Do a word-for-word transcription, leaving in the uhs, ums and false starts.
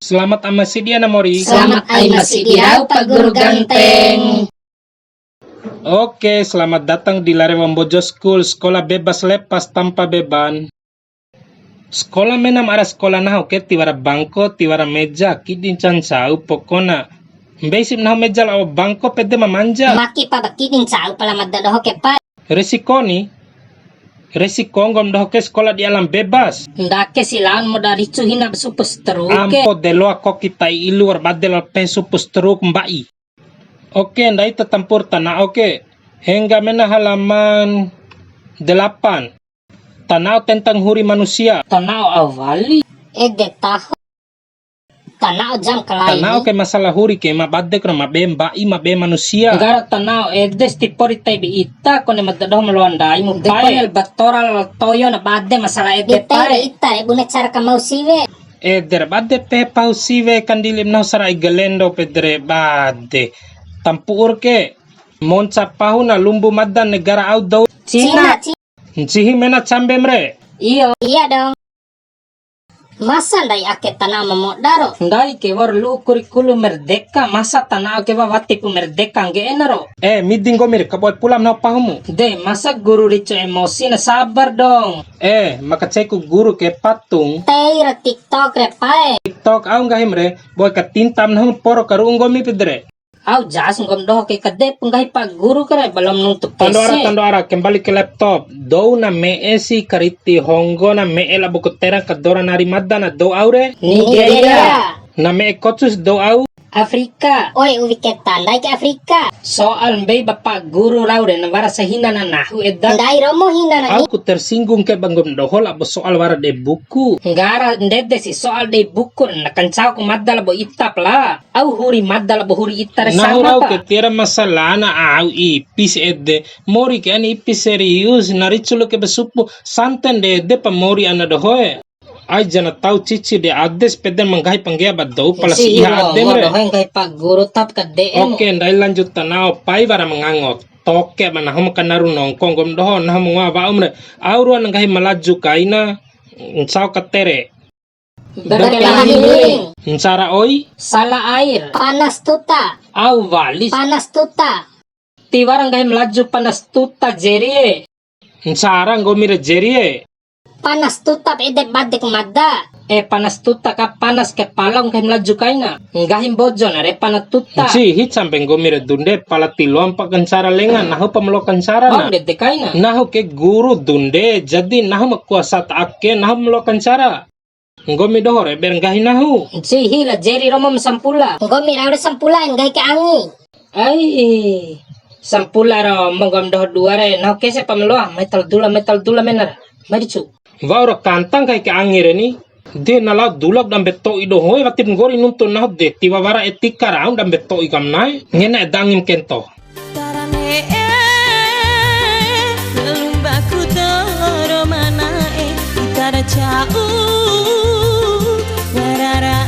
Selamat ai ma sidi ana mori. Selamat ai ma sidi rau, Pak Guru Ganteng. Oke, selamat datang di Larewa Mbojo School, sekolah bebas lepas tanpa beban. Sekolah mena ma ara sekolah nahu ke, tiwara bangko, tiwara meja, kidi ncau-ncau pokona. Mbei si ba nahu meja labo bangko pede ma manja. Maki pa ba kidi ncau pala mada doho ke pa. Resiko ni, resiko nggomi doho ke sekolah di alam bebas. Ndake si laon moda ricu hina ba supu stroke. Ampo de loa koki tai ilu wa'ur bade lalo pehe supu stroke mba'i. Oke, ndai ta tampu'ur tana'o ke. Hengga mena halaman delapan. Tana'o tentang huri manusia. Tana'o au wali. Ede taho. Tana'o jam kalai. Tana'o ke masalah huri ke, ma bade kura ma be mba'i, ma be manusia. Nggara tana'o ede si tipu ri tai be ita, kone mada doho ma loa ndai mu pae. Kone batora lalo toyo na bade masalah ede pae. Ita re bune cara kamau siwe. Ede ra bade pehe pahu siwe, kandili ba nahu sarai galendo pede re bade. Tampu'ur ke. Monca pahu na lumbu mada negara au dou. Cina. Cina. Ncihi mena cambem re. Iyo. Iya dong. Masa ndai ake tana'o ma moda ro? Ndai ke wa'ur lu'u kurikulum merdeka, masa tana'o ke wa watipu merdeka ngge'e na ro? Eh, midi nggomi re, kaboe pula mena pahumu. De, masa guru ricu emosi na, sabar dong. Eh, ma kaceiku guru ke patung. Tei ra TikTok re pae. TikTok au nggahim re, boe ka tintam nahu poro karu'u nggomi pede re. Au jas nggomi doho ke, kade'e pu nggahi Pak Guru ke re, belum nuntu. Tando ara, kese. Tando ara, kembali ke laptop. Dou na me'e si kariti honggo na me'e labo ku tera kadora nari mada na dou au re? Nigeria. Na me'e kocu si dou au? Afrika. Oi, uwi ke tandai ke Afrika. Soal mbei ba Pak Guru rau re, na wara sahina na nahu eda. Ndai romo hina na. Au ku tersinggung ke ba nggomi doho labo soal wara dei buku. Nggara ndede si soal dei buku re, na kancau ku mada labo ita pala. Au huri mada labo huri ita re sama pa. Nahu rau ke tiwara masalah na au ipi si ede. Mori ke ani ipi serius, na ricu lo ke ba supu, santen de ede pa mori ana dohoe. Ai jana tau cici de ade si pede ma nggahi pa ngge'e ba dou pala si iha adem re. Dohoe nggahi Pak Guru tap kade'e mu. Oke, ndai lanjut tana'o pai wara ma ngango. Toke ba nahu ma kanaru nongko nggomi doho, nahu ma ngoa wa'um re. Au ruan nggahi Malaju kaina, ncao katere. Berkelahi miring. Ncara oi? Salah air. Panas tuta. Au wali. Panas tuta. Tiwara nggahi Malaju panas tuta, Jeri e. Ncara nggomi re, Jeri e. Panas tuta ede bade ku mada. Eh, panas tuta ka panas kepala nggahi Malaju kaina. Nggahi Mbojo na re panas tuta. Ncihi cambe nggomi re dunde, pala tiloam pa kancara lenga, nahu pa ma loa kancara na. Bau ndede kaina. Nahu ke guru dunde, jadi nahu ma kuasa ta ake, nahu ma loa kancara. Nggomi doho re ber nggahi nahu. Ncihi la Jeri romo ma sampula. Nggomi rau re sampula nggahi ke angi. Ai, sampula romo nggomi doho dua re, nahu kese pa ma loa, mai tala dula, mai tala dula mena ra. Mai ricu. Wa'ura kanta nggahi ke angi re ni. De na lao dula ba dambe to'i dohoe, watip nggori nuntu nahu de, tiwawara etika rau dambe to'i kam na'e. Ngena eda angim kento. Tara ne'e, lumbaku doro mana'e, itara ca'u, warara